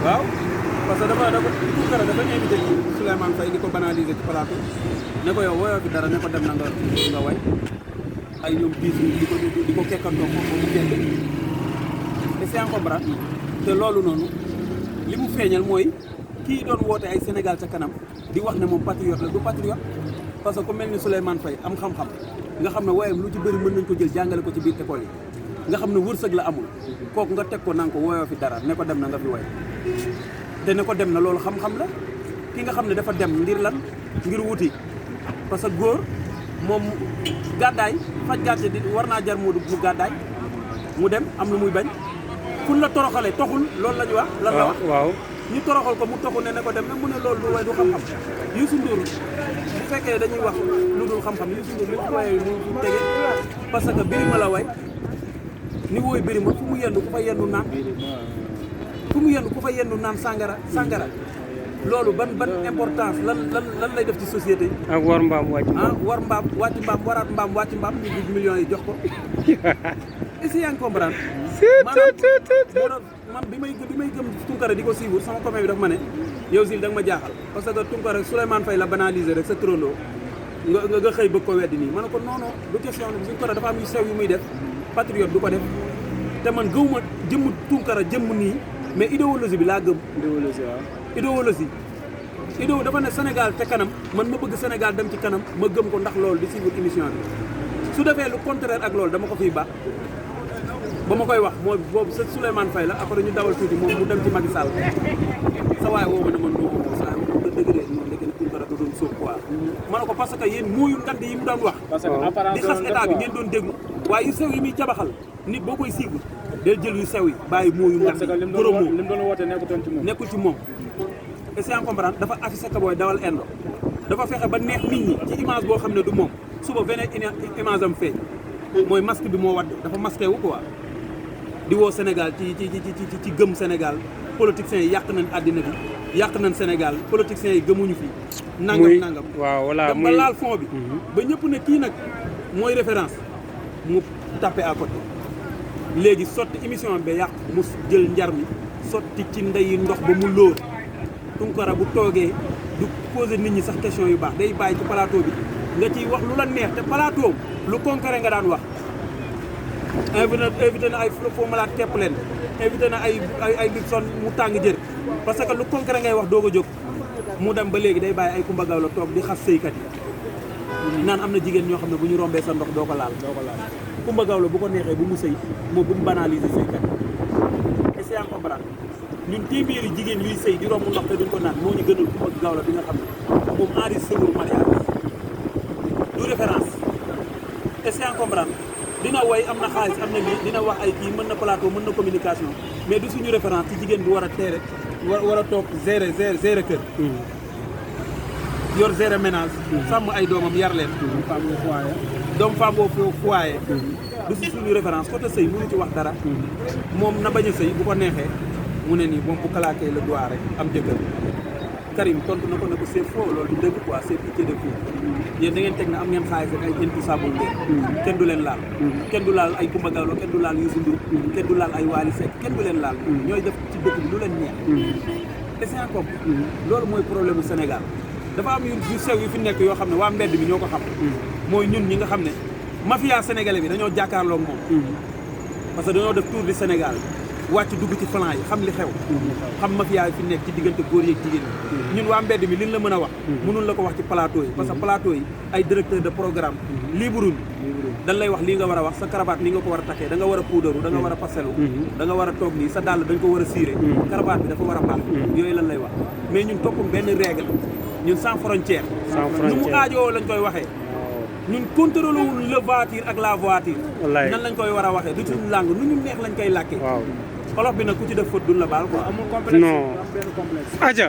waaw parce que dafa Tounkara dafa invité Souleymane Faye di ko banaliser ci plateau ne ko yow woyoo fi dara ne ko dem na nga way ay ñoom biis di ko kekkantoo moom mu kenn c'est comprendre te loolu noonu li mu feeñal mooy kii doon woote ay Sénégal ca kanam di wax ne moom patriote la du patriote parce que ku mel ni Souleymane Faye am xam-xam nga xam ne woyam lu ci bëri mën nañ ko jël jàngale ko ci biir école yi nga xam ne wërsëg la amul kooku nga teg ko nanga ko woyoo fi dara ne ko dem na nga fi woy te ne ko dem na loolu xam-xam la ki nga xam ne dafa dem ngir lan ngir wuti parce que góor moom gàddaay faj gàcce di war naa jar mu gàddaay mu dem am lu muy bañ kun la toroxalee toxul loolu la ñu wax lan la wax waaw ñu toroxal ko mu toxu ne ko dem na mu ne loolu du way du xam-xam Youssou Ndour bu fekkee dañuy wax lu dul xam-xam Youssou Ndour li mu wayee mu tege parce que birima la way ni wooy birima fu mu yendu ku fa yendu naan fu mu yendu ku fa yendu naan sàngara loolu ban importance lan lay def ci société yi ak war mbaam wàcc war mbaam wàcc mbaam waraat mbaam wàcc mbaam ñu gis millions yi jox ko est-ce que yaa ngi comprendre maanaam man bi may gëm Tounkara di ko suivre sama copain bi dafa ma ne yow Zil da nga ma jaaxal parce que Tounkara Souleymane Faye la banaliser rek sa turandoo nga xëy bëgg ko weddi nii ma ne ko non non du question bi Tounkara dafa am yu sew yu muy def patriote du ko def te man gëwuma jëmm Tounkara jëmm nii mais idéologie bi laa gëm idéologie dafa ne Sénégal te kanam man ma bëgg Sénégal dem ci kanam ma gëm ko ndax loolu di suivre émission bi su defee lu contraire ak loolu dama ko fiy baax ba ma koy wax mooy boobu sa Souleymane Faye la après ñu dawal tuuti moom mu dem ci Macky Sall sa waaye woo ma ne man doo ko saa nga dëgg de moom léegi Tounkara da doon sóob quoi ma ne ko parce que yéen mooyu ngand yi mu doon wax di xas état bi ngeen doon déglu waaye yu sew yi muy jabaxal nit boo koy suivre del jël yu sew yi bàyyi mooyu ngand yi goro moo li mu doon woote nekkul ci moom est-ce que comprendre dafa affiché ka booy dawal indo dafa fexe ba neex nit ñi ci image boo xam ne du moom suba beneen image am feeñ mooy masque bi moo wadd dafa masqué wu quoi di woo Sénégal ci gëm Sénégal politiciens yi yàq nañ àddina bi yàq nañ Sénégal politiciens yi gëmuñu fi nangam waaw voilà dem ba laal fond bi ba ñëpp ne kii nag mooy référence mu tapé à côté léegi sotti émission bi yàq mu jël njar mi sotti ci ndeyi ndox ba mu lóor Tounkara bu toogee du poser nit ñi sax question yu baax day bàyyi ci plateau bi nga ciy wax lu la neex te plateau lu concret nga daan wax invité na ay foo malaat tepp leen invité na ay big son mu tàng jër parce que lu concret ngay wax doog a jóg mu dem ba léegi day bàyyi ay Kumba Gawlo toog di xas sëykat yi naan am na jigéen ñoo xam ne bu ñu rombee sa ndox doo ko laal Kumba Gawlo bu ko neexee bu mu sëy moo bu mu banaliser sëykat yi est-ce que yaa ngi comprendre ñun téeméeri jigéen yuy sëy di romb ndox te duñ ko naan moo ñu gënal Kumba Gawlo bi nga xam ne moom enregistré wul mariage du référence est-ce que yaa ngi comprendre dina woy am na xaalis am na lii dina wax ay kii mën na plateau mën na communication mais du suñu référence ci jigéen bi war a teere war a toog gérer kër yor gérer ménage sàmm ay doomam yar leen doom femme au foyer du si suñu référence côté sëy mënu ci wax dara moom na bañ a sëy bu ko neexee mu ne nii moom bu kalaakee le doigt rek am jëkkër Karim tontu na ko ne ko c'est faux loolu du dëgg quoi c'est pitié de fou yéen da ngeen teg na am ngeen xaalis ak ay intouchable ngeen kenn du leen laal kenn du laal ay Kumba Gawlo kenn du laal Youssou Ndour kenn du laal ay Wally Seck kenn du leen laal ñooy def ci dëkk bi lu leen neex est-ce que loolu mooy problème bu Sénégal dafa am yu sew yu fi nekk yoo xam ne waa mbedd bi ñoo ko xam mooy ñun ñi nga xam ne mafia sénégalais bi dañoo jàkkaarloog moom parce que dañoo def tour du Sénégal wàcc dugg ci flanc yi xam li xew xam mafia yi fi nekk ci diggante góor yeeg jigéen ñi ñun waa mbedd mi liñ la mën a wax mënul la ko wax ci plateau yi parce que plateau yi ay directeur de programme libre dañ lay wax lii nga war a wax sa cravate nii nga ko war a takkee da nga war a puudaru da nga war a paselu da nga war a toog nii sa dàll dañ ko war a siire cravate bi dafa war a baax yooyu lan lay wax mais ñun toppum benn règle ñun sans frontière nu mu aajoo lañ koy waxee ñun contrôlé wul le voiture ak la voiture nan lañ koy war a waxee du ci langue nu ñu neex lañ koy làkkee olof bi nag ku ci def faute duñ la baal quoi amul complexe non am benn complexe aja